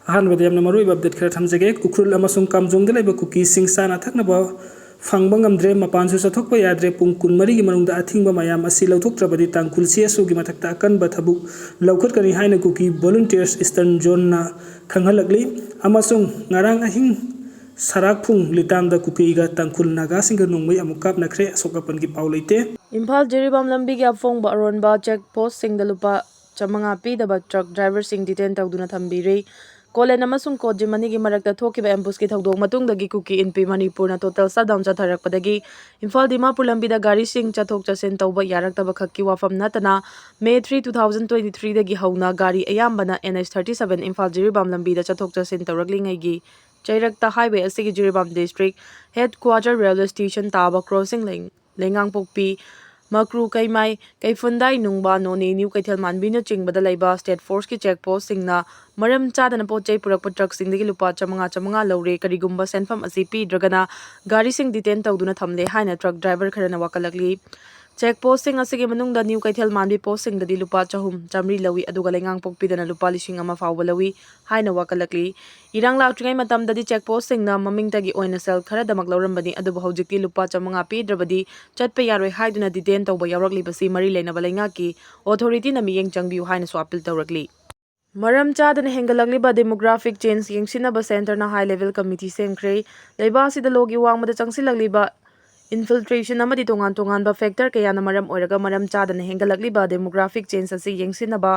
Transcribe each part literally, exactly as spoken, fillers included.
ꯑꯍꯥꯟꯕꯗ ꯌꯥꯝꯅ ꯃꯔꯨꯑꯣꯏꯕ ꯑꯞꯗꯦꯠ ꯈꯔ ꯊꯝꯖꯒꯦ꯫ ꯎꯈ꯭ꯔꯨꯜ ꯑꯃꯁꯨꯡ ꯀꯥꯝꯖꯣꯡꯗ ꯂꯩꯕ ꯀꯨꯀꯤꯁꯤꯡ ꯆꯥꯅ ꯊꯛꯅꯕ ꯐꯪꯕ ꯉꯝꯗ꯭ꯔꯦ꯫ ꯃꯄꯥꯟꯁꯨ ꯆꯠꯊꯣꯛꯄ ꯌꯥꯗ꯭ꯔꯦ꯫ ꯄꯨꯡ ꯀꯨꯟꯃꯔꯤꯒꯤ ꯃꯅꯨꯡꯗ ꯑꯊꯤꯡꯕ ꯃꯌꯥꯝ ꯑꯁꯤ ꯂꯧꯊꯣꯛꯇ꯭ꯔꯕꯗꯤ ꯇꯥꯡꯈꯨꯜ ꯁꯤ ꯑꯦꯁ ꯑꯣꯒꯤ ꯃꯊꯛꯇ ꯑꯀꯟꯕ ꯊꯕꯛ ꯂꯧꯈꯠꯀꯅꯤ ꯍꯥꯏꯅ ꯀꯨꯀꯤ ꯚꯣꯂꯨꯟꯇꯤꯌꯔꯁ ꯏꯁꯇꯔꯟ ꯖꯣꯟꯅ ꯈꯪꯍꯜꯂꯛꯂꯤ꯫ ꯑꯃꯁꯨꯡ ꯉꯔꯥꯡ ꯑꯍꯤꯡ ꯁꯔꯥꯛꯐꯨꯡ ꯂꯤꯇꯥꯟꯗ ꯀꯨꯀꯤꯒ ꯇꯥꯡꯈꯨꯜ ꯅꯥꯒꯥꯁꯤꯡꯒ ꯅꯣꯡꯃꯩ ꯑꯃꯨꯛ ꯀꯥꯞꯅꯈ꯭ꯔꯦ꯫ ꯑꯁꯣꯛ ꯑꯄꯟꯒꯤ ꯄꯥꯎ ꯂꯩꯇꯦ꯫ ꯏꯝꯐꯥꯜ ꯖꯤꯔꯤꯕꯥꯝ ꯂꯝꯕꯤꯒꯤ ꯑꯐꯣꯡꯕ ꯑꯔꯣꯟꯕ ꯆꯦꯛ ꯄꯣꯁꯁꯤꯡꯗ ꯂꯨꯄꯥ ꯆꯥꯃꯉꯥ ꯄꯤꯗꯕ ꯇ꯭ꯔꯛ ꯗ꯭ꯔꯥꯏꯚꯔꯁꯤꯡ ꯗꯤꯇꯦꯟ ꯇꯧꯗꯨꯅ ꯊꯝꯕꯤꯔꯤ꯫ ꯀꯣꯂꯦꯟ ꯑꯃꯁꯨꯡ ꯀꯣꯠꯖꯤꯝ ꯑꯅꯤꯒꯤ ꯃꯔꯛꯇ ꯊꯣꯛꯈꯤꯕ ꯑꯦꯝꯕꯨꯁꯀꯤ ꯊꯧꯗꯣꯛ ꯃꯇꯨꯡꯗꯒꯤ ꯀꯨꯀꯤ ꯏꯟꯄꯤ ꯃꯅꯤꯄꯨꯔꯅ ꯇꯣꯇꯦꯜ ꯁꯠꯗꯥꯎꯟ ꯆꯠꯊꯔꯛꯄꯗꯒꯤ ꯏꯝꯐꯥꯜ ꯗꯤꯃꯥꯄꯨꯔ ꯂꯝꯕꯤꯗ ꯒꯥꯔꯤꯁꯤꯡ ꯆꯠꯊꯣꯛ ꯆꯠꯁꯤꯟ ꯇꯧꯕ ꯌꯥꯔꯛꯇꯕ ꯈꯛꯀꯤ ꯋꯥꯐꯝ ꯅꯠꯇꯅ, May three, two thousand twenty ꯊ꯭ꯔꯤꯗꯒꯤ ꯍꯧꯅ ꯒꯥꯔꯤ ꯑꯌꯥꯝꯕꯅ N H thirty seven Imphal Jiribam ꯂꯝꯕꯤꯗ ꯆꯠꯊꯣꯛ ꯆꯠꯁꯤꯟ ꯇꯧꯔꯛꯂꯤꯉꯩꯒꯤ ꯆꯩꯔꯛꯇ ꯍꯥꯏꯋꯦ ꯑꯁꯤꯒꯤ Jiribam district headquarter railway station ꯇꯥꯕ ꯀ꯭ꯔꯣꯁꯤꯡ ꯂꯩ-, ꯂꯩꯉꯥꯡꯄꯣꯛꯄꯤ, ꯃꯀ꯭ꯔꯨ ꯀꯩꯃꯥꯏ, ꯀꯩꯐꯨꯟꯗꯥꯏ ꯅꯨꯡꯕꯥ, ꯅꯣꯅꯦ, ꯅ꯭ꯌꯨ ꯀꯩꯊꯦꯜ ꯃꯥꯟꯕꯤꯅꯆꯤꯡꯕꯗ ꯂꯩꯕ ꯁ꯭ꯇꯦꯠ ꯐꯣꯔꯁꯀꯤ ꯆꯦꯛ ꯄꯣꯁꯁꯤꯡꯅ ꯃꯔꯝ ꯆꯥꯗꯅ ꯄꯣꯠ ꯆꯩ ꯄꯨꯔꯛꯄ ꯇ꯭ꯔꯛꯁꯤꯡꯗꯒꯤ ꯂꯨꯄꯥ ꯆꯥꯃꯉꯥ, ꯆꯥꯃꯉꯥ ꯂꯧꯔꯦ꯫ ꯀꯔꯤꯒꯨꯝꯕ ꯁꯦꯟꯐꯝ ꯑꯁꯤ ꯄꯤꯗ꯭ꯔꯒꯅ ꯒꯥꯔꯤꯁꯤꯡ ꯗꯤꯇꯦꯟ ꯇꯧꯗꯨꯅ ꯊꯝꯂꯦ ꯍꯥꯏꯅ ꯇ꯭ꯔꯛ ꯗ꯭ꯔꯥꯏꯚꯔ ꯈꯔꯅ ꯋꯥꯀꯠꯂꯛꯂꯤ꯫ ꯆꯦꯛ ꯄꯣꯁꯁꯤꯡ ꯑꯁꯤꯒꯤ ꯃꯅꯨꯡꯗ ꯅ꯭ꯌꯨ ꯀꯩꯊꯦꯜ ꯃꯥꯟꯕꯤ ꯄꯣꯁꯁꯤꯡꯗꯗꯤ ꯂꯨꯄꯥ ꯆꯍꯨꯝ, ꯆꯥꯃꯔꯤ ꯂꯧꯏ, ꯑꯗꯨꯒ ꯂꯩꯉꯥꯡꯄꯣꯛꯄꯤꯗꯅ ꯂꯨꯄꯥ ꯂꯤꯁꯤꯡ ꯑꯃ ꯐꯥꯎꯕ ꯂꯧꯏ ꯍꯥꯏꯅ ꯋꯥꯀꯠꯂꯛꯂꯤ꯫ ꯏꯔꯥꯡ ꯂꯥꯛꯇ꯭ꯔꯤꯉꯩ ꯃꯇꯝꯗꯗꯤ ꯆꯦꯛ ꯄꯣꯁꯁꯤꯡꯅ ꯃꯃꯤꯡꯇꯒꯤ ꯑꯣꯏꯅ ꯁꯦꯜ ꯈꯔꯗꯃꯛ ꯂꯧꯔꯝꯕꯅꯤ, ꯑꯗꯨꯕꯨ ꯍꯧꯖꯤꯛꯇꯤ ꯂꯨꯄꯥ ꯆꯥꯃꯉꯥ ꯄꯤꯗ꯭ꯔꯕꯗꯤ ꯆꯠꯄ ꯌꯥꯔꯣꯏ ꯍꯥꯏꯗꯨꯅ ꯗꯤꯇꯦꯟ ꯇꯧꯕ ꯌꯥꯎꯔꯛꯂꯤꯕꯁꯤ ꯃꯔꯤ ꯂꯩꯅꯕ ꯂꯩꯉꯥꯛꯀꯤ ꯑꯣꯊꯣꯔꯤꯇꯤꯅ ꯃꯤꯠꯌꯦꯡ ꯆꯪꯕꯤꯌꯨ ꯍꯥꯏꯅꯁꯨ ꯑꯄꯤꯜ ꯇꯧꯔꯛꯂꯤ꯫ ꯃꯔꯝ ꯆꯥꯗꯅ ꯍꯦꯟꯒꯠꯂꯛꯂꯤꯕ ꯗꯦꯃꯣꯒ꯭ꯔꯥꯐꯤꯛ ꯆꯦꯟꯖ ꯌꯦꯡꯁꯤꯟꯅꯕ ꯁꯦꯟꯇꯔꯅ ꯍꯥꯏ ꯂꯦꯚꯦꯜ ꯀꯃꯤꯇꯤ ꯁꯦꯝꯈ꯭ꯔꯦ꯫ ꯂꯩꯕꯥꯛ ꯑꯁꯤꯗ ꯂꯣꯒꯤ ꯋꯥꯡꯃꯗ ꯆꯪꯁꯤꯜꯂꯛꯂꯤꯕ ꯏꯟꯐꯤꯜꯇ꯭ꯔꯦꯁꯟ ꯑꯃꯗꯤ ꯇꯣꯉꯥꯟ ꯇꯣꯉꯥꯟꯕ ꯐꯦꯛꯇꯔ ꯀꯌꯥꯅ ꯃꯔꯝ ꯑꯣꯏꯔꯒ ꯃꯔꯝ ꯆꯥꯗꯅ ꯍꯦꯟꯒꯠꯂꯛꯂꯤꯕ ꯗꯦꯃꯣꯒ꯭ꯔꯥꯐꯤꯛ ꯆꯦꯟꯖ ꯑꯁꯤ ꯌꯦꯡꯁꯤꯟꯅꯕ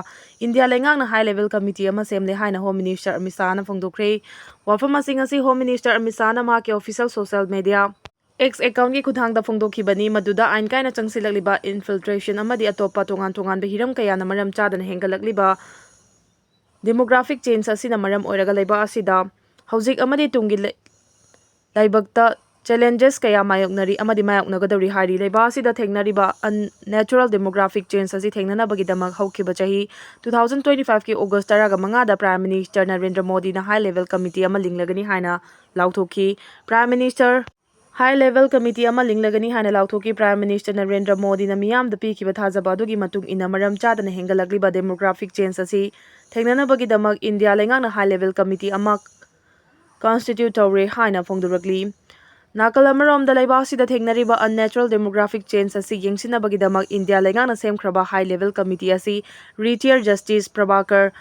ꯏꯟꯗꯤꯌꯥ ꯂꯩꯉꯥꯛꯅ ꯍꯥꯏ ꯂꯦꯚꯦꯜ ꯀꯃꯤꯇꯤ ꯑꯃ ꯁꯦꯝꯂꯦ ꯍꯥꯏꯅ ꯍꯣꯝ ꯃꯤꯅꯤꯁꯇꯔ ꯑꯃꯤꯠ ꯁꯥꯍꯅ ꯐꯣꯡꯗꯣꯛꯈ꯭ꯔꯦ꯫ ꯋꯥꯐꯝ ꯑꯁꯤ ꯉꯁꯤ ꯍꯣꯝ ꯃꯤꯅꯤꯁꯇꯔ ꯑꯃꯤꯠ ꯁꯥꯍꯅ ꯃꯍꯥꯛꯀꯤ ꯑꯣꯐꯤꯁꯤꯌꯦꯜ ꯁꯣꯁꯤꯌꯦꯜ ꯃꯦꯗꯤꯌꯥ ꯑꯦꯛꯁ ꯑꯦꯀꯥꯎꯟꯒꯤ ꯈꯨꯠꯊꯥꯡꯗ ꯐꯣꯡꯗꯣꯛꯈꯤꯕꯅꯤ꯫ ꯃꯗꯨꯗ ꯑꯥꯏꯟ ꯀꯥꯏꯅ ꯆꯪꯁꯤꯜꯂꯛꯂꯤꯕ ꯏꯟꯐꯤꯜꯇ꯭ꯔꯦꯁꯟ ꯑꯃꯗꯤ ꯑꯇꯣꯞꯄ ꯇꯣꯉꯥꯟ ꯇꯣꯉꯥꯟꯕ ꯍꯤꯔꯝ ꯀꯌꯥꯅ ꯃꯔꯝ ꯆꯥꯗꯅ ꯍꯦꯟꯒꯠꯂꯛꯂꯤꯕ ꯗꯦꯃꯣꯒ꯭ꯔꯥꯐꯤꯛ ꯆꯦꯟꯖ ꯑꯁꯤꯅ ꯃꯔꯝ ꯑꯣꯏꯔꯒ ꯂꯩꯕꯥꯛ ꯑꯁꯤꯗ ꯍꯧꯖꯤꯛ ꯑꯃꯗꯤ ꯇꯨꯡꯒꯤ ꯂꯩ-, ꯂꯥꯏꯕꯛꯇ ꯆꯦꯂꯦꯟꯖꯦꯁ ꯀꯌꯥ ꯃꯥꯌꯣꯛꯅꯔꯤ ꯑꯃꯗꯤ ꯃꯥꯌꯣꯛꯅꯒꯗꯧꯔꯤ ꯍꯥꯏꯔꯤ꯫ ꯂꯩꯕꯥꯛ ꯑꯁꯤꯗ ꯊꯦꯡꯅꯔꯤꯕ ꯑꯟ-, ꯅꯦꯆꯔꯦꯜ ꯗꯦꯃꯣꯒ꯭ꯔꯥꯐꯤꯛ ꯆꯦꯟꯖ ꯑꯁꯤ ꯊꯦꯡꯅꯅꯕꯒꯤꯗꯃꯛ ꯍꯧꯈꯤꯕ ꯆꯍꯤ ꯇꯨ ꯊꯥꯎꯖꯟ ꯇ꯭ꯋꯦꯟꯇꯤ ꯐꯥꯏꯚꯀꯤ ꯑꯣꯒꯁ ꯇꯔꯥꯒ ꯃꯉꯥꯗ ꯄ꯭ꯔꯥꯏꯝ ꯃꯤꯅꯤꯁꯇꯔ ꯅꯔꯦꯟꯗ꯭ꯔ ꯃꯣꯗꯤꯅ ꯍꯥꯏ ꯂꯦꯚꯦꯜ ꯀꯃꯤꯇꯤ ꯑꯃ ꯂꯤꯡꯂꯒꯅꯤ ꯍꯥꯏꯅ ꯂꯥꯎꯊꯣꯛꯈꯤ꯫ Prime minister High Level Committee ꯑꯃ ꯂꯤꯡꯂꯒꯅꯤ ꯍꯥꯏꯅ ꯂꯥꯎꯊꯣꯛꯈꯤ꯫ Prime Minister ꯅꯔꯦꯟꯗ꯭ꯔ ꯃꯣꯗꯤꯅ ꯃꯤꯌꯥꯝꯗ ꯄꯤꯈꯤꯕ ꯊꯥꯖꯕ ꯑꯗꯨꯒꯤ ꯃꯇꯨꯡ ꯏꯟꯅ, ꯃꯔꯝ ꯆꯥꯗꯅ ꯍꯦꯟꯒꯠꯂꯛꯂꯤꯕ demographic change ꯑꯁꯤ ꯊꯦꯡꯅꯅꯕꯒꯤꯗꯃꯛ ꯏꯟꯗꯤꯌꯥ ꯂꯩꯉꯥꯛꯅ High Level Committee ꯑꯃ constitute ꯇꯧꯔꯦ ꯍꯥꯏꯅ ꯐꯣꯡꯗꯣꯔꯛꯂꯤ꯫ ꯅꯥꯀꯜ ꯑꯃꯔꯣꯝꯗ, ꯂꯩꯕꯥꯛ ꯑꯁꯤꯗ ꯊꯦꯡꯅꯔꯤꯕ unnatural demographic change ꯑꯁꯤ ꯌꯦꯡꯁꯤꯟꯅꯕꯒꯤꯗꯃꯛ ꯏꯟꯗꯤꯌꯥ ꯂꯩꯉꯥꯛꯅ ꯁꯦꯝꯈ꯭ꯔꯕ High Level Committee ꯑꯁꯤ retired Justice ꯄ꯭ꯔꯚꯥꯀꯔ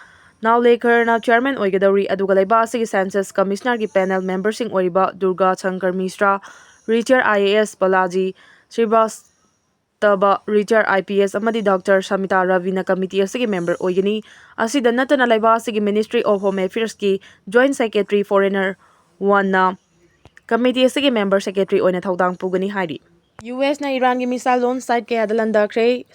ꯅꯥꯎꯂꯦꯀꯔꯅ chairman ꯑꯣꯏꯒꯗꯧꯔꯤ, ꯑꯗꯨꯒ ꯂꯩꯕꯥꯛ ꯑꯁꯤꯒꯤ Census Commissioner ꯒꯤ panel member ꯁꯤꯡ ꯑꯣꯏꯔꯤꯕ Durga Shankar ꯃꯤꯁ꯭ꯔꯥ, retired I A S Balaji ꯁ꯭ꯔꯤꯕꯥꯁꯇꯕ, retired I P S, ꯑꯃꯗꯤ Doctor ꯁꯃꯤꯇꯥ ꯔꯕꯤꯅ committee ꯑꯁꯤꯒꯤ member ꯑꯣꯏꯒꯅꯤ꯫ ꯑꯁꯤꯗ ꯅꯠꯇꯅ, ꯂꯩꯕꯥꯛ ꯑꯁꯤꯒꯤ Ministry of Home Affairs ꯀꯤ Joint Secretary Foreigner One ꯅ committee ꯑꯁꯤꯒꯤ member secretary ꯑꯣꯏꯅ ꯊꯧꯗꯥꯡ ꯄꯨꯒꯅꯤ ꯍꯥꯏꯔꯤ꯫ ꯌꯨ ꯑꯦꯁꯅ ꯏꯔꯥꯟꯒꯤ missile launch site ꯀꯌꯥꯗ ꯂꯥꯟꯗꯥꯈ꯭ꯔꯦ꯫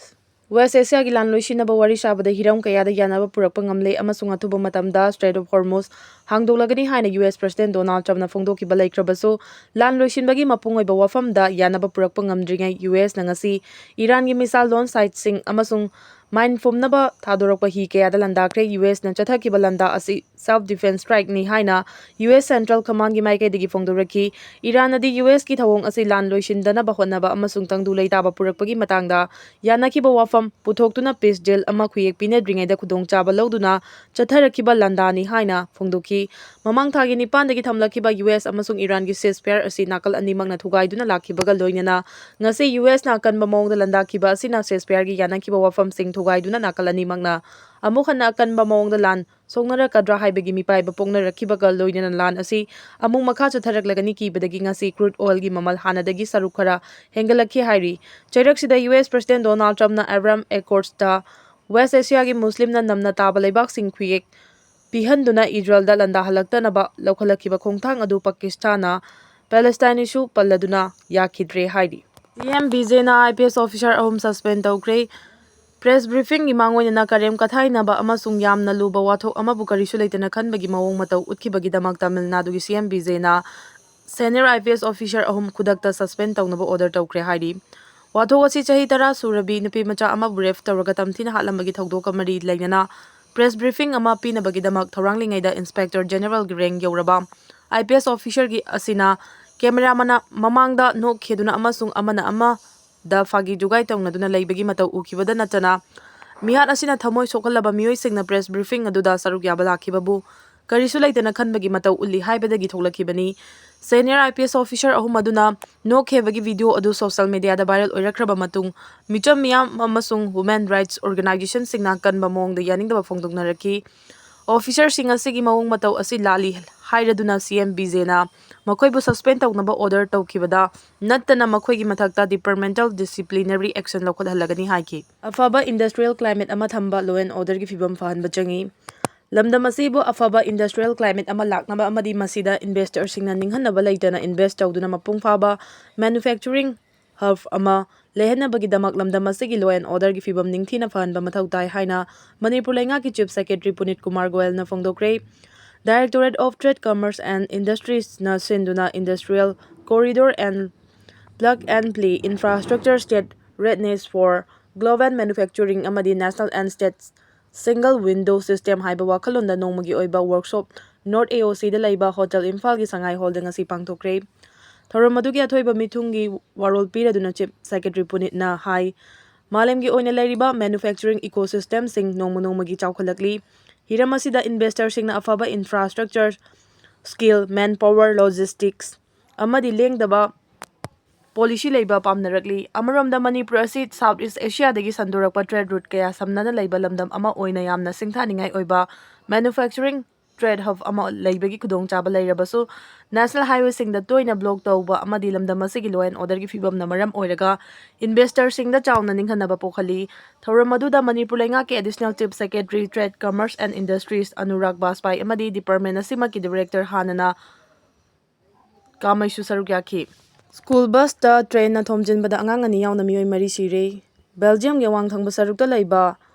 West Asia ꯒꯤ ꯂꯥꯟ ꯂꯣꯏꯁꯤꯟꯅꯕ ꯋꯥꯔꯤ ꯁꯥꯕꯗ ꯍꯤꯔꯝ ꯀꯌꯥꯗ ꯌꯥꯅꯕ ꯄꯨꯔꯛꯄ ꯉꯝꯂꯦ ꯑꯃꯁꯨꯡ ꯑꯊꯨꯕ ꯃꯇꯝꯗ Strait of Hormuz ꯍꯥꯡꯗꯣꯛꯂꯒꯅꯤ ꯍꯥꯏꯅ U S President Donald Trump ꯅ ꯐꯣꯡꯗꯣꯛꯈꯤꯕ ꯂꯩꯈ꯭ꯔꯕꯁꯨ, ꯂꯥꯟ ꯂꯣꯏꯁꯤꯟꯕꯒꯤ ꯃꯄꯨꯡ ꯑꯣꯏꯕ ꯋꯥꯐꯝꯗ ꯌꯥꯅꯕ ꯄꯨꯔꯛꯄ ꯉꯝꯗ꯭ꯔꯤꯉꯩ ꯌꯨ ꯑꯦꯁꯅ ꯉꯁꯤ ꯏꯔꯥꯟꯒꯤ missile launch site ꯁꯤꯡ ꯑꯃꯁꯨꯡ mine ꯐꯨꯝꯅꯕ ꯊꯥꯗꯣꯔꯛꯄ ꯍꯤ ꯀꯌꯥꯗ ꯂꯥꯟꯗꯥꯈ꯭ꯔꯦ꯫ ꯌꯨ ꯑꯦꯁꯅ ꯆꯠꯊꯈꯤꯕ ꯂꯥꯟꯗꯥ ꯑꯁꯤ self defence strike ꯅꯤ ꯍꯥꯏꯅ ꯌꯨ ꯑꯦꯁ Central Command ꯒꯤ ꯃꯥꯏꯀꯩꯗꯒꯤ ꯐꯣꯡꯗꯣꯔꯛꯈꯤ꯫ ꯏꯔꯥꯟꯅꯗꯤ ꯌꯨ ꯑꯦꯁ ꯀꯤ ꯊꯧꯑꯣꯡ ꯑꯁꯤ ꯂꯥꯟ ꯂꯣꯏꯁꯤꯟꯗꯅꯕ ꯍꯣꯠꯅꯕ ꯑꯃꯁꯨꯡ ꯇꯪꯗꯨ ꯂꯩꯇꯥꯕ ꯄꯨꯔꯛꯄꯒꯤ ꯃꯇꯥꯡꯗ ꯌꯥꯅꯈꯤꯕ ꯋꯥꯐꯝ ꯄꯨꯊꯣꯛꯇꯨꯅ peace deal ꯑꯃ ꯈꯨꯌꯦꯛ ꯄꯤꯅꯗ꯭ꯔꯤꯉꯩꯗ ꯈꯨꯗꯣꯡꯆꯥꯕ ꯂꯧꯗꯨꯅ ꯆꯠꯊꯔꯛꯈꯤꯕ ꯂꯥꯟꯗꯥꯅꯤ ꯍꯥꯏꯅ ꯐꯣꯡꯗꯣꯛꯈꯤ꯫ ꯃꯃꯥꯡ ꯊꯥꯒꯤ ꯅꯤꯄꯥꯟꯗꯒꯤ ꯊꯝꯂꯛꯈꯤꯕ ꯌꯨ ꯑꯦꯁ ꯑꯃꯁꯨꯡ ꯏꯔꯥꯟꯒꯤ ceasefire ꯑꯁꯤ ꯅꯥꯀꯜ ꯑꯅꯤꯃꯛꯅ ꯊꯨꯒꯥꯏꯗꯨꯅ ꯂꯥꯛꯈꯤꯕꯒ ꯂꯣꯏꯅꯅ, ꯉꯁꯤ ꯌꯨ ꯑꯦꯁꯅ ꯑꯀꯟꯕ ꯃꯑꯣꯡꯗ ꯂꯥꯟꯗꯥꯈꯤꯕ ꯑꯁꯤꯅ ceasefire ꯒꯤ ꯌꯥꯅꯈꯤꯕ ꯋꯥꯐꯝꯁꯤꯡ ꯊꯨꯒꯥꯏꯗꯨꯅ ꯅꯥꯀꯜ ꯑꯅꯤꯃꯛꯅ ꯑꯃꯨꯛ ꯍꯟꯅ ꯑꯀꯟꯕ ꯃꯑꯣꯡꯗ ꯂꯥꯟ ꯁꯣꯛꯅꯔꯛꯀꯗ꯭ꯔꯥ ꯍꯥꯏꯕꯒꯤ ꯃꯤꯄꯥꯏꯕ ꯄꯣꯛꯅꯔꯛꯈꯤꯕꯒ ꯂꯣꯏꯅꯅ ꯂꯥꯟ ꯑꯁꯤ ꯑꯃꯨꯛ ꯃꯈꯥ ꯆꯠꯊꯔꯛꯂꯒꯅꯤ ꯀꯤꯕꯗꯒꯤ ꯉꯁꯤ crude oil ꯒꯤ ꯃꯃꯜ ꯍꯥꯟꯅꯗꯒꯤ ꯁꯔꯨꯛ ꯈꯔ ꯍꯦꯟꯒꯠꯂꯛꯈꯤ ꯍꯥꯏꯔꯤ꯫ ꯆꯩꯔꯛꯁꯤꯗ U S President Donald Trump ꯅ Abraham Accords ꯇ West Asia ꯒꯤ ꯃꯨꯁꯂꯤꯝꯅ ꯅꯝꯅ ꯇꯥꯕ ꯂꯩꯕꯥꯛꯁꯤꯡ ꯈꯨꯌꯦꯛ ꯄꯤꯍꯟꯗꯨꯅ ꯏꯖꯔꯦꯜꯗ ꯂꯥꯟꯗꯥꯍꯜꯂꯛꯇꯅꯕ ꯂꯧꯈꯠꯂꯛꯈꯤꯕ ꯈꯣꯡꯊꯥꯡ ꯑꯗꯨ ꯄꯥꯀꯤꯁꯇꯥꯟꯅ Palestine issue ꯄꯜꯂꯗꯨꯅ ꯌꯥꯈꯤꯗ꯭ꯔꯦ ꯍꯥꯏꯔꯤ꯫ ꯁꯤ ꯑꯦꯝ ꯕꯤꯖꯦꯅ ꯑꯥꯏ ꯄꯤ ꯑꯦꯁ officer ꯑꯍꯨꯝ suspend ꯇꯧꯈ꯭ꯔꯦ꯫ Press briefing ꯒꯤ ꯃꯥꯡꯑꯣꯏꯅꯅ ꯀꯔꯦꯝ ꯀꯊꯥꯏꯅꯕ ꯑꯃꯁꯨꯡ ꯌꯥꯝꯅ ꯂꯨꯕ ꯋꯥꯊꯣꯛ ꯑꯃꯕꯨ ꯀꯔꯤꯁꯨ ꯂꯩꯇꯅ ꯈꯟꯕꯒꯤ ꯃꯑꯣꯡ ꯃꯇꯧ ꯎꯠꯈꯤꯕꯒꯤꯗꯃꯛ ꯇꯥꯃꯤꯜ ꯅꯥꯗꯨꯒꯤ ꯁꯤ M ꯕꯤꯖꯦꯅ senior I P S officer ꯑꯍꯨꯝ ꯈꯨꯗꯛꯇ suspend ꯇꯧꯅꯕ order ꯇꯧꯈ꯭ꯔꯦ ꯍꯥꯏꯔꯤ꯫ ꯋꯥꯊꯣꯛ ꯑꯁꯤ ꯆꯍꯤ ꯇꯔꯥ ꯁꯨꯔꯕꯤ ꯅꯨꯄꯤ ꯃꯆꯥ ꯑꯃꯕꯨ rape ꯇꯧꯔꯒ ꯇꯝꯊꯤꯅ ꯍꯥꯠꯂꯝꯕꯒꯤ ꯊꯧꯗꯣꯛꯀ ꯃꯔꯤ ꯂꯩꯅꯅ press briefing ꯑꯃ ꯄꯤꯅꯕꯒꯤꯗꯃꯛ ꯊꯧꯔꯥꯡꯂꯤꯉꯩꯗ Inspector General ꯒꯤ rank ꯌꯧꯔꯕ I P S officer ꯒꯤ ꯑꯁꯤꯅ ꯀꯦꯃꯦꯔꯥ ꯃꯅꯥ ꯃꯃꯥꯡꯗ ꯅꯣꯛ ꯈꯦꯗꯨꯅ ꯑꯃꯁꯨꯡ ꯑꯃꯅ ꯑꯃꯗ ꯐꯥꯒꯤ ꯖꯨꯒꯥꯏ ꯇꯧꯅꯗꯨꯅ ꯂꯩꯕꯒꯤ ꯃꯇꯧ ꯎꯈꯤꯕꯗ ꯅꯠꯇꯅ, ꯃꯤꯍꯥꯠ ꯑꯁꯤꯅ ꯊꯃꯣꯏ ꯁꯣꯛꯍꯜꯂꯕ ꯃꯤꯑꯣꯏꯁꯤꯡꯅ ꯄ꯭ꯔꯦꯁ ꯕ꯭ꯔꯤꯐꯤꯡ ꯑꯗꯨꯗ ꯁꯔꯨꯛ ꯌꯥꯕ ꯂꯥꯛꯈꯤꯕꯕꯨ ꯀꯔꯤꯁꯨ ꯂꯩꯇꯅ ꯈꯟꯕꯒꯤ ꯃꯇꯧ ꯎꯠꯂꯤ ꯍꯥꯏꯕꯗꯒꯤ ꯊꯣꯛꯂꯛꯈꯤꯕꯅꯤ꯫ ꯁꯦꯅꯤꯌꯔ ꯑꯥꯏ ꯄꯤ ꯑꯦꯁ ꯑꯣꯐꯤꯁꯥꯔ ꯑꯍꯨꯝ ꯑꯗꯨꯅ ꯅꯣꯛ ꯈꯦꯕꯒꯤ ꯚꯤꯗꯤꯑꯣ ꯑꯗꯨ ꯁꯣꯁꯤꯌꯦꯜ ꯃꯤꯗꯤꯌꯥꯗ ꯚꯥꯏꯔꯦꯜ ꯑꯣꯏꯔꯛꯈ꯭ꯔꯕ ꯃꯇꯨꯡ, ꯃꯤꯆꯝ ꯃꯤꯌꯥꯝ ꯑꯃꯁꯨꯡ ꯋꯨꯃꯦꯟ ꯔꯥꯏꯠꯁ ꯑꯣꯔꯒꯅꯥꯏꯖꯦꯁꯟꯁꯤꯡꯅ ꯀꯟꯕ ꯃꯑꯣꯡꯗ ꯌꯥꯅꯤꯡꯗꯕ ꯐꯣꯡꯗꯣꯛꯅꯔꯛꯈꯤ꯫ ꯑꯣꯐꯤꯁꯥꯔꯁꯤꯡ ꯑꯁꯤꯒꯤ ꯃꯑꯣꯡ ꯃꯇꯧ ꯑꯁꯤ ꯂꯥꯜꯂꯤ ꯍꯥꯏꯔꯗꯨꯅ ꯁꯤ ꯑꯦꯝ ꯕꯤꯖꯦꯅ ꯃꯈꯣꯏꯕꯨ ꯁꯁꯄꯦꯟ ꯇꯧꯅꯕ ꯑꯣꯔꯗꯔ ꯇꯧꯈꯤꯕꯗ ꯅꯠꯇꯅ ꯃꯈꯣꯏꯒꯤ ꯃꯊꯛꯇ ꯗꯤꯄꯥꯔꯠꯃꯦꯟꯇꯦꯜ ꯗꯤꯁꯤꯄ꯭ꯂꯤꯅꯔꯤ ꯑꯦꯛꯁꯟ ꯂꯧꯈꯠꯍꯜꯂꯒꯅꯤ ꯍꯥꯏꯈꯤ꯫ ꯑꯐꯕ ꯏꯟꯗꯁꯇ꯭ꯔꯤꯌꯦꯜ ꯀ꯭ꯂꯥꯏꯃꯦꯠ ꯑꯃ ꯊꯝꯕ ꯂꯣ ꯑꯦꯟ ꯑꯣꯔꯗꯔꯒꯤ ꯐꯤꯕꯝ ꯐꯍꯟꯕ ꯆꯪꯏ꯫ ꯂꯝꯗꯝ ꯑꯁꯤꯕꯨ ꯑꯐꯕ ꯏꯟꯗꯁꯇ꯭ꯔꯤꯌꯦꯜ ꯀ꯭ꯂꯥꯏꯃꯦꯠ ꯑꯃ ꯂꯥꯛꯅꯕ ꯑꯃꯗꯤ ꯃꯁꯤꯗ ꯏꯟꯚꯦꯁꯇꯔꯁꯤꯡꯅ ꯅꯤꯡꯍꯟꯅꯕ ꯂꯩꯇꯅ ꯏꯟꯚꯦꯁ ꯇꯧꯗꯨꯅ ꯃꯄꯨꯡ ꯐꯥꯕ ꯃꯦꯅꯨꯐꯦꯛꯆꯔꯤꯡ ꯍꯕ ꯑꯃ ꯂꯩꯍꯟꯅꯕꯒꯤꯗꯃꯛ ꯂꯝꯗꯝ ꯑꯁꯤꯒꯤ ꯂꯣ ꯑꯦꯟ ꯑꯣꯔꯗꯔꯒꯤ ꯐꯤꯕꯝ ꯅꯤꯡꯊꯤꯅ ꯐꯍꯟꯕ ꯃꯊꯧ ꯇꯥꯏ ꯍꯥꯏꯅ ꯃꯅꯤꯄꯨꯔ ꯂꯩꯉꯥꯛꯀꯤ ꯆꯤꯐ ꯁꯦꯀ꯭ꯔꯦꯇꯔꯤ ꯄꯨꯅꯤꯠ ꯀꯨꯃꯥꯔ ꯒꯣꯌꯜꯅ ꯐꯣꯡꯗꯣꯛꯈ꯭ꯔꯦ꯫ Directorate of trade, commerce and ꯏꯟꯗꯁꯇ꯭ꯔꯤꯁꯅ ꯁꯤꯟꯗꯨꯅ industrial corridor and plug and play infrastructure, state readiness for global manufacturing ꯑꯃꯗꯤ national and state single window system ꯍꯥꯏꯕ ꯋꯥꯈꯜꯂꯣꯟꯗ ꯅꯣꯡꯃꯒꯤ ꯑꯣꯏꯕ ꯋꯔꯛꯁꯣꯞ ꯅꯣꯔꯠ ꯑꯦ ꯑꯣ ꯁꯤꯗ ꯂꯩꯕ ꯍꯣꯇꯦꯜ ꯏꯝꯐꯥꯜꯒꯤ ꯁꯉꯥꯏ ꯍꯣꯜꯗ ꯉꯁꯤ ꯄꯥꯡꯊꯣꯛꯈ꯭ꯔꯦ꯫ ꯊꯧꯔꯝ ꯑꯗꯨꯒꯤ ꯑꯊꯣꯏꯕ ꯃꯤꯊꯨꯡꯒꯤ ꯋꯥꯔꯣꯜ ꯄꯤꯔꯗꯨꯅ ꯆꯤꯐ ꯁꯦꯀ꯭ꯔꯦꯇꯔꯤ ꯄꯨꯅꯤꯠꯅ ꯍꯥꯏ, ꯃꯥꯂꯦꯝꯒꯤ ꯑꯣꯏꯅ ꯂꯩꯔꯤꯕ ꯃꯦꯅꯨꯐꯦꯛꯆꯔꯤꯡ ꯏꯀꯣꯁꯤꯁꯇꯦꯝꯁꯤꯡ ꯅꯣꯡꯃ ꯅꯣꯡꯃꯒꯤ ꯆꯥꯎꯈꯠꯂꯛꯂꯤ꯫ ꯍꯤꯔꯝ ꯑꯁꯤꯗ ꯏꯟꯚꯦꯁꯇꯔꯁꯤꯡꯅ ꯑꯐꯕ ꯏꯟꯐ꯭ꯔꯥꯁꯇ꯭ꯔꯛꯆꯔ, ꯁ꯭ꯀꯤꯜ, ꯃꯦꯟ ꯄꯥꯋꯔ, ꯂꯣꯖꯤꯁꯇꯤꯛꯁ ꯑꯃꯗꯤ ꯂꯦꯡꯗꯕ ꯄꯣꯂꯤꯁꯤ ꯂꯩꯕ ꯄꯥꯝꯅꯔꯛꯂꯤ꯫ ꯑꯃꯔꯣꯝꯗ ꯃꯅꯤꯄꯨꯔ ꯑꯁꯤ ꯁꯥꯎꯠ ꯏꯁ ꯑꯦꯁꯤꯌꯥꯗꯒꯤ ꯁꯟꯗꯣꯔꯛꯄ ꯇ꯭ꯔꯦꯗ ꯔꯨꯠ ꯀꯌꯥ ꯁꯝꯅꯅ ꯂꯩꯕ ꯂꯝꯗꯝ ꯑꯃ ꯑꯣꯏꯅ ꯌꯥꯝꯅ ꯁꯤꯡꯊꯥꯅꯤꯡꯉꯥꯏ ꯑꯣꯏꯕ ꯃꯦꯅꯨꯐꯦꯛꯆꯔꯤꯡ ꯇ꯭ꯔꯦꯗ ꯍꯕ ꯑꯃ ꯂꯩꯕꯒꯤ ꯈꯨꯗꯣꯡꯆꯥꯕ ꯂꯩꯔꯕꯁꯨ, ꯅꯦꯁꯅꯦꯜ ꯍꯥꯏꯋꯦꯁꯤꯡꯗ ꯇꯣꯏꯅ ꯕ꯭ꯂꯣꯛ ꯇꯧꯕ ꯑꯃꯗꯤ ꯂꯝꯗꯝ ꯑꯁꯤꯒꯤ ꯂꯣ ꯑꯦꯟ ꯑꯣꯔꯗꯔꯒꯤ ꯐꯤꯕꯝꯅ ꯃꯔꯝ ꯑꯣꯏꯔꯒ ꯏꯟꯚꯦꯁꯇꯔꯁꯤꯡꯗ ꯆꯥꯎꯅ ꯅꯤꯡꯍꯟꯅꯕ ꯄꯣꯛꯍꯜꯂꯤ꯫ ꯊꯧꯔꯝ ꯑꯗꯨꯗ ꯃꯅꯤꯄꯨꯔ ꯂꯩꯉꯥꯛꯀꯤ additional chief secretary, trade, commerce and industries Anurag Bajpai ꯑꯃꯗꯤ ꯗꯤꯄꯥꯔꯠꯃꯦꯟ ꯑꯁꯤꯃꯛꯀꯤ ꯗꯤꯔꯦꯛꯇꯔ ꯍꯥꯟꯅꯅ ꯀꯥꯃꯩꯁꯨ ꯁꯔꯨꯛ ꯌꯥꯈꯤ꯫ ꯁ꯭ꯀꯨꯜ ꯕꯁꯇ ꯇ꯭ꯔꯦꯟꯅ ꯊꯣꯝꯖꯤꯟꯕꯗ ꯑꯉꯥꯡ ꯑꯅꯤ ꯌꯥꯎꯅ ꯃꯤꯑꯣꯏ ꯃꯔꯤ ꯁꯤꯔꯦ꯫ ꯕꯦꯜꯖꯤꯌꯝꯒꯤ ꯑꯋꯥꯡ ꯊꯪꯕ ꯁꯔꯨꯛꯇ ꯂꯩꯕ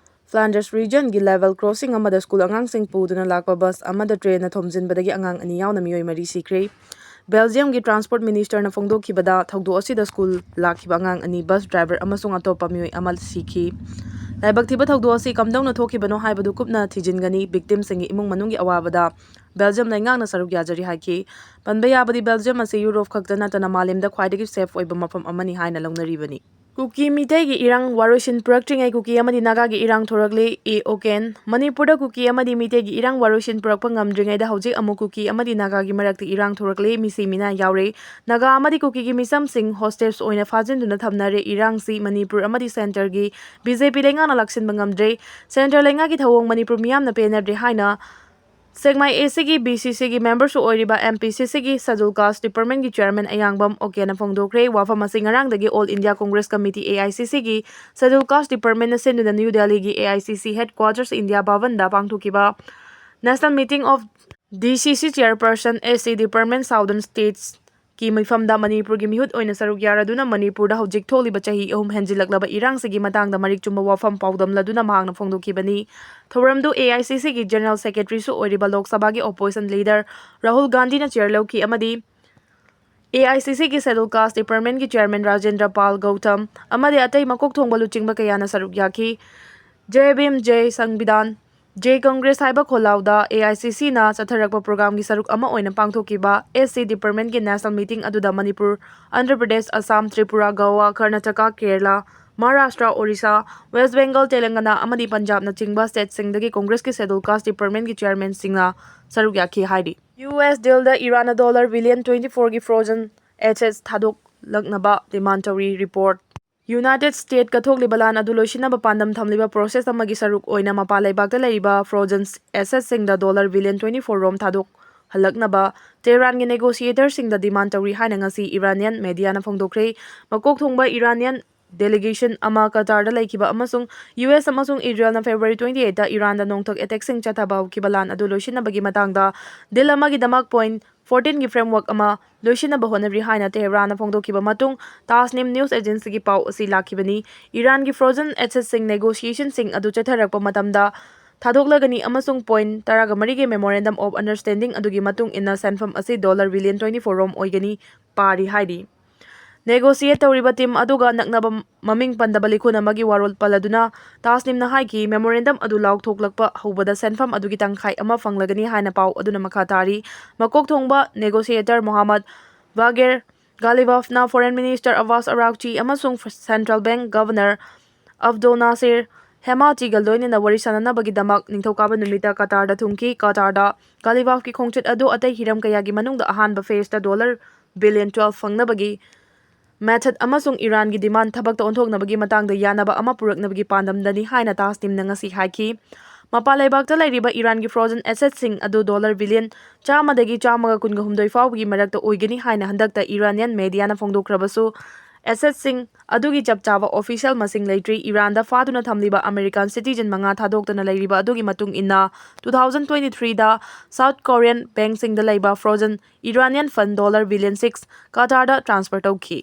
ꯐ꯭ꯂꯥꯟꯗꯔꯁ ꯔꯤꯖꯟꯒꯤ ꯂꯦꯚꯦꯜ ꯀ꯭ꯔꯣꯁꯤꯡ ꯑꯃꯗ ꯁ꯭ꯀꯨꯜ ꯑꯉꯥꯡꯁꯤꯡ ꯄꯨꯗꯨꯅ ꯂꯥꯛꯄ ꯕꯁ ꯑꯃꯗ ꯇ꯭ꯔꯦꯟꯅ ꯊꯣꯝꯖꯤꯟꯕꯗꯒꯤ ꯑꯉꯥꯡ ꯑꯅꯤ ꯌꯥꯎꯅ ꯃꯤꯑꯣꯏ ꯃꯔꯤ ꯁꯤꯈ꯭ꯔꯦ꯫ ꯕꯦꯜꯖꯤꯌꯝꯒꯤ ꯇ꯭ꯔꯥꯟꯁꯄꯣꯔꯠ ꯃꯤꯅꯤꯁꯇꯔꯅ ꯐꯣꯡꯗꯣꯛꯈꯤꯕꯗ, ꯊꯧꯗꯣꯛ ꯑꯁꯤꯗ ꯁ꯭ꯀꯨꯜ ꯂꯥꯛꯈꯤꯕ ꯑꯉꯥꯡ ꯑꯅꯤ, ꯕꯁ ꯗ꯭ꯔꯥꯏꯚꯔ ꯑꯃꯁꯨꯡ ꯑꯇꯣꯞꯄ ꯃꯤꯑꯣꯏ ꯑꯃ ꯁꯤꯈꯤ꯫ ꯂꯥꯏꯕꯛ ꯊꯤꯕ ꯊꯧꯗꯣꯛ ꯑꯁꯤ ꯀꯝꯗꯧꯅ ꯊꯣꯛꯈꯤꯕꯅꯣ ꯍꯥꯏꯕꯗꯨ ꯀꯨꯞꯅ ꯊꯤꯖꯤꯟꯒꯅꯤ꯫ ꯚꯤꯛꯇꯤꯝꯁꯤꯡꯒꯤ ꯏꯃꯨꯡ ꯃꯅꯨꯡꯒꯤ ꯑꯋꯥꯕꯗ ꯕꯦꯜꯖꯤꯌꯝ ꯂꯩꯉꯥꯛꯅ ꯁꯔꯨꯛ ꯌꯥꯖꯔꯤ ꯍꯥꯏꯈꯤ꯫ ꯄꯟꯕ ꯌꯥꯕꯗꯤ, ꯕꯦꯜꯖꯤꯌꯝ ꯑꯁꯤ ꯌꯨꯔꯣꯞ ꯈꯛꯇ ꯅꯠꯇꯅ ꯃꯥꯂꯦꯝꯗ ꯈ꯭ꯋꯥꯏꯗꯒꯤ ꯁꯦꯐ ꯑꯣꯏꯕ ꯃꯐꯝ ꯑꯃꯅꯤ ꯍꯥꯏꯅ ꯂꯧꯅꯔꯤꯕꯅꯤ꯫ ꯀꯨꯀꯤ ꯃꯤꯇꯩꯒꯤ ꯏꯔꯥꯡ ꯋꯥꯔꯣꯏꯁꯤꯟ ꯄꯨꯔꯛꯇ꯭ꯔꯤꯉꯩ ꯀꯨꯀꯤ ꯑꯃꯗꯤ ꯅꯥꯒꯥꯒꯤ ꯏꯔꯥꯡ ꯊꯣꯔꯛꯂꯤ, ꯑꯦ ꯑꯣ ꯀꯦꯟ꯫ ꯃꯅꯤꯄꯨꯔꯗ ꯀꯨꯀꯤ ꯑꯃꯗꯤ ꯃꯤꯇꯩꯒꯤ ꯏꯔꯥꯡ ꯋꯥꯔꯣꯏꯁꯤꯟ ꯄꯨꯔꯛꯄ ꯉꯝꯗ꯭ꯔꯤꯉꯩꯗ ꯍꯧꯖꯤꯛ ꯑꯃꯨꯛ ꯀꯨꯀꯤ ꯑꯃꯗꯤ ꯅꯥꯒꯥꯒꯤ ꯃꯔꯛꯇ ꯏꯔꯥꯡ ꯊꯣꯔꯛꯂꯦ, ꯃꯤꯁꯤ ꯃꯤꯅꯥ ꯌꯥꯎꯔꯦ꯫ ꯅꯥꯒꯥ ꯑꯃꯗꯤ ꯀꯨꯀꯤꯒꯤ ꯃꯤꯆꯝꯁꯤꯡ ꯍꯣꯁꯇꯦꯖ ꯑꯣꯏꯅ ꯐꯥꯖꯤꯟꯗꯨꯅ ꯊꯝꯅꯔꯦ꯫ ꯏꯔꯥꯡꯁꯤ ꯃꯅꯤꯄꯨꯔ ꯑꯃꯗꯤ ꯁꯦꯟꯇꯔꯒꯤ ꯕꯤ ꯖꯦ ꯄꯤ ꯂꯩꯉꯥꯛꯅ ꯂꯥꯛꯁꯤꯟꯕ ꯉꯝꯗ꯭ꯔꯦ꯫ ꯁꯦꯟꯇꯔ ꯂꯩꯉꯥꯛꯀꯤ ꯊꯧꯑꯣꯡ ꯃꯅꯤꯄꯨꯔ ꯃꯤꯌꯥꯝꯅ ꯄꯦꯟꯅꯗ꯭ꯔꯦ ꯍꯥꯏꯅ ꯁꯦꯛꯃꯥꯏ ꯑꯦ ꯁꯤꯒꯤ ꯕꯤ ꯁꯤ ꯁꯤꯒꯤ ꯃꯦꯝꯕꯔꯁꯨ ꯑꯣꯏꯔꯤꯕ ꯑꯦꯝ ꯄꯤ ꯁꯤ ꯁꯤꯒꯤ ꯁꯦꯗꯨꯜ ꯀꯥꯁ ꯗꯤꯄꯥꯔꯠꯃꯦꯟꯒꯤ ꯆꯤꯌꯔꯃꯦꯟ ꯑꯌꯥꯡꯕꯝ ꯑꯣꯀꯦꯅ ꯐꯣꯡꯗꯣꯛꯈ꯭ꯔꯦ꯫ ꯋꯥꯐꯝ ꯑꯁꯤ ꯉꯔꯥꯡꯗꯒꯤ all India Congress committee, A I C ꯁꯤꯒꯤ ꯁꯦꯗꯨꯜ ꯀꯥꯁ ꯗꯤꯄꯥꯔꯠꯃꯦꯟꯅ ꯁꯤꯟꯗꯨꯅ ꯅ꯭ꯌꯨ ꯗꯦꯜꯂꯤꯒꯤ ꯑꯦ ꯑꯥꯏ ꯁꯤ ꯁꯤ ꯍꯦꯗꯀ꯭ꯋꯥꯇꯔꯁ ꯏꯟꯗꯤꯌꯥ ꯚꯕꯟꯗ ꯄꯥꯡꯊꯣꯛꯈꯤꯕ ꯅꯦꯁꯅꯦꯜ ꯃꯤꯇꯤꯡ ꯑꯣꯐ ꯗꯤ ꯁꯤ ꯁꯤ ꯆꯤꯌꯔꯄꯔꯁꯟ, S C department southern states ꯀꯤ ꯃꯤꯐꯝꯗ ꯃꯅꯤꯄꯨꯔꯒꯤ ꯃꯤꯍꯨꯠ ꯑꯣꯏꯅ ꯁꯔꯨꯛ ꯌꯥꯔꯗꯨꯅ ꯃꯅꯤꯄꯨꯔꯗ ꯍꯧꯖꯤꯛ ꯊꯣꯛꯂꯤꯕ ꯆꯍꯤ ꯑꯍꯨꯝ ꯍꯦꯟꯖꯤꯜꯂꯛꯂꯕ ꯏꯔꯥꯡꯁꯤꯒꯤ ꯃꯇꯥꯡꯗ ꯃꯔꯤꯛ ꯆꯨꯝꯕ ꯋꯥꯐꯝ ꯄꯥꯎꯗꯝꯂꯗꯨꯅ ꯃꯍꯥꯛꯅ ꯐꯣꯡꯗꯣꯛꯈꯤꯕꯅꯤ꯫ ꯊꯧꯔꯝꯗꯨ ꯑꯦ ꯑꯥꯏ ꯁꯤ ꯁꯤꯒꯤ ꯖꯦꯅꯔꯦꯜ ꯁꯦꯀ꯭ꯔꯦꯇꯔꯤꯁꯨ ꯑꯣꯏꯔꯤꯕ ꯂꯣꯛ ꯁꯚꯥꯒꯤ ꯑꯣꯄꯣꯖꯤꯁꯟ ꯂꯤꯗꯔ ꯔꯥꯍꯨꯜ ꯒꯥꯟꯙꯤꯅ ꯆꯤꯌꯔ ꯂꯧꯈꯤ ꯑꯃꯗꯤ ꯑꯦ ꯑꯥꯏ ꯁꯤ ꯁꯤꯒꯤ ꯁꯦꯗꯨꯜ ꯀꯥꯁ ꯗꯤꯄꯥꯔꯠꯃꯦꯟꯒꯤ ꯆꯤꯌꯔꯃꯦꯟ ꯔꯥꯖꯦꯟꯗ꯭ꯔ ꯄꯥꯜ ꯒꯧꯇꯝ ꯑꯃꯗꯤ ꯑꯇꯩ ꯃꯀꯣꯛ ꯊꯣꯡꯕ ꯂꯨꯆꯤꯡꯕ ꯀꯌꯥꯅ ꯁꯔꯨꯛ ꯌꯥꯈꯤ꯫ ꯖꯦ ꯚꯤꯝ, ꯖꯦ ꯁꯪꯕꯤꯙꯥꯟ, ꯖꯦ ꯀꯪꯒ꯭ꯔꯦꯁ ꯍꯥꯏꯕ ꯈꯣꯜꯂꯥꯎꯗ ꯑꯦ ꯑꯥꯏ ꯁꯤ ꯁꯤꯅ ꯆꯠꯊꯔꯛꯄ ꯄ꯭ꯔꯣꯒ꯭ꯔꯥꯝꯒꯤ ꯁꯔꯨꯛ ꯑꯃ ꯑꯣꯏꯅ ꯄꯥꯡꯊꯣꯛꯈꯤꯕ ꯑꯦꯁ ꯁꯤ ꯗꯤꯄꯥꯔꯠꯃꯦꯟꯒꯤ ꯅꯦꯁꯅꯦꯜ ꯃꯤꯇꯤꯡ ꯑꯗꯨꯗ ꯃꯅꯤꯄꯨꯔ, ꯑꯟꯙ꯭ꯔ ꯄ꯭ꯔꯗꯦꯁ, ꯑꯁꯥꯝ, ꯇ꯭ꯔꯤꯄꯨꯔꯥ, ꯒꯣꯋꯥ, ꯀꯔꯅꯥꯇꯀꯥ, ꯀꯦꯔꯂꯥ, ꯃꯍꯥꯔꯥꯁꯇ꯭ꯔ, ꯑꯣꯔꯤꯁꯥ, ꯋꯦꯁ ꯕꯦꯡꯒꯜ, ꯇꯦꯂꯪꯒꯅꯥ ꯑꯃꯗꯤ ꯄꯟꯖꯥꯕꯅꯆꯤꯡꯕ ꯁ꯭ꯇꯦꯠꯁꯤꯡꯗꯒꯤ ꯀꯣꯡꯒ꯭ꯔꯦꯁꯀꯤ ꯁꯦꯗꯨꯜ ꯀꯥꯁ ꯗꯤꯄꯥꯔꯠꯃꯦꯟꯒꯤ ꯆꯤꯌꯔꯃꯦꯟꯁꯤꯡꯅ ꯁꯔꯨꯛ ꯌꯥꯈꯤ ꯍꯥꯏꯔꯤ꯫ ꯌꯨ ꯑꯦꯁ ꯗꯤꯜꯗ ꯏꯔꯥꯟꯅ ꯗꯣꯂꯔ ꯕꯤꯂꯤꯌꯟ ꯇ꯭ꯋꯦꯟꯇꯤ ꯐꯣꯔꯒꯤ ꯐ꯭ꯔꯣꯖꯟ ꯑꯦꯁꯦꯠꯁ ꯊꯥꯗꯣꯛꯂꯛꯅꯕ ꯗꯤꯃꯥꯟ ꯇꯧꯔꯤ꯫ ꯔꯤꯄꯣꯔꯠ꯫ ꯌꯨꯅꯥꯏꯇꯦꯗ ꯁ꯭ꯇꯦꯠꯀ ꯊꯣꯛꯂꯤꯕ ꯂꯥꯟ ꯑꯗꯨ ꯂꯣꯏꯁꯤꯟꯅꯕ ꯄꯥꯟꯗꯝ ꯊꯝꯂꯤꯕ ꯄ꯭ꯔꯣꯁꯦꯁ ꯑꯃꯒꯤ ꯁꯔꯨꯛ ꯑꯣꯏꯅ ꯃꯄꯥꯟ ꯂꯩꯕꯥꯛꯇ ꯂꯩꯔꯤꯕ ꯐ꯭ꯔꯣꯖꯟ ꯑꯦꯁꯦꯠꯁꯤꯡꯗ ꯗꯣꯂꯔ ꯕꯤꯂꯤꯌꯟ ꯇ꯭ꯋꯦꯟꯇꯤ ꯐꯣꯔ ꯔꯣꯝ ꯊꯥꯗꯣꯛꯍꯜꯂꯛꯅꯕ ꯇꯦꯍꯔꯥꯟꯒꯤ ꯅꯦꯒꯣꯁꯤꯌꯦꯇꯔꯁꯤꯡꯗ ꯗꯤꯃꯥꯟ ꯇꯧꯔꯤ ꯍꯥꯏꯅ ꯉꯁꯤ ꯏꯔꯥꯅꯤꯌꯟ ꯃꯦꯗꯤꯌꯥꯅ ꯐꯣꯡꯗꯣꯛꯈ꯭ꯔꯦ꯫ ꯃꯀꯣꯛ ꯊꯣꯡꯕ ꯏꯔꯥꯅꯤꯌꯟ ꯗꯦꯂꯤꯒꯦꯁꯟ ꯑꯃ ꯀꯇꯥꯔꯗ ꯂꯩꯈꯤꯕ ꯑꯃꯁꯨꯡ ꯌꯨ ꯑꯦꯁ ꯑꯃꯁꯨꯡ ꯏꯖꯔꯦꯜꯅ ꯐꯦꯕ꯭ꯔꯨꯋꯥꯔꯤ ꯇ꯭ꯋꯦꯟꯇꯤ ꯑꯩꯠꯇ ꯏꯔꯥꯟꯗ ꯅꯣꯡꯊꯛ ꯑꯦꯇꯦꯛꯁꯤꯡ ꯆꯠꯊꯕ ꯍꯧꯈꯤꯕ ꯂꯥꯟ ꯑꯗꯨ ꯂꯣꯏꯁꯤꯟꯅꯕꯒꯤ ꯃꯇꯥꯡꯗ ꯗꯤꯜ ꯑꯃꯒꯤꯗꯃꯛ ꯄꯣꯏꯟꯠ ꯐꯣꯔꯇꯤꯟꯒꯤ ꯐ꯭ꯔꯦꯝꯋꯥꯔꯛ ꯑꯃ ꯂꯣꯏꯁꯤꯟꯅꯕ ꯍꯣꯠꯅꯔꯤ ꯍꯥꯏꯅ ꯇꯦꯍꯔꯥꯟꯅ ꯐꯣꯡꯗꯣꯛꯈꯤꯕ ꯃꯇꯨꯡ ꯇꯥꯁꯅꯤꯝ ꯅ꯭ꯌꯨꯁ ꯑꯦꯖꯦꯟꯁꯤꯒꯤ ꯄꯥꯎ ꯑꯁꯤ ꯂꯥꯛꯈꯤꯕꯅꯤ꯫ ꯏꯔꯥꯟꯒꯤ ꯐ꯭ꯔꯣꯖꯟ ꯑꯦꯁꯦꯠꯁꯤꯡ ꯅꯦꯒꯣꯁꯤꯌꯦꯁꯟꯁꯤꯡ ꯑꯗꯨ ꯆꯠꯊꯔꯛꯄ ꯃꯇꯝꯗ ꯊꯥꯗꯣꯛꯂꯒꯅꯤ ꯑꯃꯁꯨꯡ ꯄꯣꯏꯟꯠ ꯇꯔꯥꯒ ꯃꯔꯤꯒꯤ ꯃꯦꯃꯣꯔꯦꯟꯗꯝ ꯑꯣꯐ ꯑꯟꯗꯔꯁ꯭ꯇꯦꯟꯗꯤꯡ ꯑꯗꯨꯒꯤ ꯃꯇꯨꯡ ꯏꯟꯅ ꯁꯦꯟꯐꯝ ꯑꯁꯤ ꯗꯣꯂꯔ ꯕꯤꯂꯤꯌꯟ ꯇ꯭ꯋꯦꯟꯇꯤ ꯐꯣꯔ ꯔꯣꯝ ꯑꯣꯏꯒꯅꯤ ꯄꯥꯔꯤ ꯍꯥꯏꯔꯤ꯫ Negotiate ꯇꯧꯔꯤꯕ team ꯑꯗꯨꯒ ꯅꯛꯅꯕ ꯃꯃꯤꯡ ꯄꯟꯗꯕ ꯂꯤꯈꯨꯟ ꯑꯃꯒꯤ ꯋꯥꯔꯣꯜ ꯄꯜꯂꯗꯨꯅ ꯇꯥꯁꯅꯤꯝꯅ ꯍꯥꯏꯈꯤ, memorandum ꯑꯗꯨ ꯂꯥꯎꯊꯣꯛꯂꯛꯄ ꯍꯧꯕꯗ ꯁꯦꯟꯐꯝ ꯑꯗꯨꯒꯤ ꯇꯪꯈꯥꯏ ꯑꯃ ꯐꯪꯂꯒꯅꯤ ꯍꯥꯏꯅ ꯄꯥꯎ ꯑꯗꯨꯅ ꯃꯈꯥ ꯇꯥꯔꯤ꯫ ꯃꯀꯣꯛ ꯊꯣꯡꯕ negotiator ꯃꯣꯍꯥꯃꯗ ꯕꯥꯒꯦꯔ ꯒꯥꯂꯤꯕꯥꯐꯅ Foreign Minister ꯑꯕꯥꯁ ꯑꯔꯥꯛꯆꯤ ꯑꯃꯁꯨꯡ Central Bank Governor ꯑꯕꯗꯣ ꯅꯥꯁꯤꯔ ꯍꯦꯃꯥꯇꯤꯒ ꯂꯣꯏꯅꯅ ꯋꯥꯔꯤ ꯁꯥꯟꯅꯅꯕꯒꯤꯗꯃꯛ ꯅꯤꯡꯊꯧꯀꯥꯕ ꯅꯨꯃꯤꯠꯇ ꯀꯇꯥꯔꯗ ꯊꯨꯡꯈꯤ꯫ ꯀꯇꯥꯔꯗ ꯒꯥꯂꯤꯕꯥꯐꯀꯤ ꯈꯣꯡꯆꯠ ꯑꯗꯨ ꯑꯇꯩ ꯍꯤꯔꯝ ꯀꯌꯥꯒꯤ ꯃꯅꯨꯡꯗ ꯑꯍꯥꯟꯕ phaseꯇ dollar billion twelve ꯐꯪꯅꯕꯒꯤ method ꯑꯃꯁꯨꯡ ꯏꯔꯥꯟꯒꯤ demand ꯊꯕꯛꯇ ꯑꯣꯟꯊꯣꯛꯅꯕꯒꯤ ꯃꯇꯥꯡꯗ ꯌꯥꯅꯕ ꯑꯃ ꯄꯨꯔꯛꯅꯕꯒꯤ ꯄꯥꯟꯗꯝꯗꯅꯤ ꯍꯥꯏꯅ ꯇꯥꯁꯅꯤꯝꯅ ꯉꯁꯤ ꯍꯥꯏꯈꯤ꯫ ꯃꯄꯥꯟ ꯂꯩꯕꯥꯛꯇ ꯂꯩꯔꯤꯕ ꯏꯔꯥꯟꯒꯤ frozen assetꯁꯤꯡ ꯑꯗꯨ dollar billion ꯆꯥꯝꯃꯗꯒꯤ ꯆꯥꯝꯃꯒ ꯀꯨꯟꯒ ꯍꯨꯝꯗꯣꯏ ꯐꯥꯎꯕꯒꯤ ꯃꯔꯛꯇ ꯑꯣꯏꯒꯅꯤ ꯍꯥꯏꯅ ꯍꯟꯗꯛꯇ Iranian mediaꯅ ꯐꯣꯡꯗꯣꯛꯈ꯭ꯔꯕꯁꯨ, assetꯁꯤꯡ ꯑꯗꯨꯒꯤ ꯆꯞ ꯆꯥꯕ official ꯃꯁꯤꯡ ꯂꯩꯇ꯭ꯔꯤ꯫ ꯏꯔꯥꯟꯗ ꯐꯥꯗꯨꯅ ꯊꯝꯂꯤꯕ American citizen ꯃꯉꯥ ꯊꯥꯗꯣꯛꯇꯅ ꯂꯩꯔꯤꯕ ꯑꯗꯨꯒꯤ ꯃꯇꯨꯡ ꯏꯟꯅ, two thousand twenty threeꯗ South Korean bankꯁꯤꯡꯗ ꯂꯩꯕ frozen Iranian fund dollar billion six ꯀꯇꯥꯔꯗ transfer ꯇꯧꯈꯤ꯫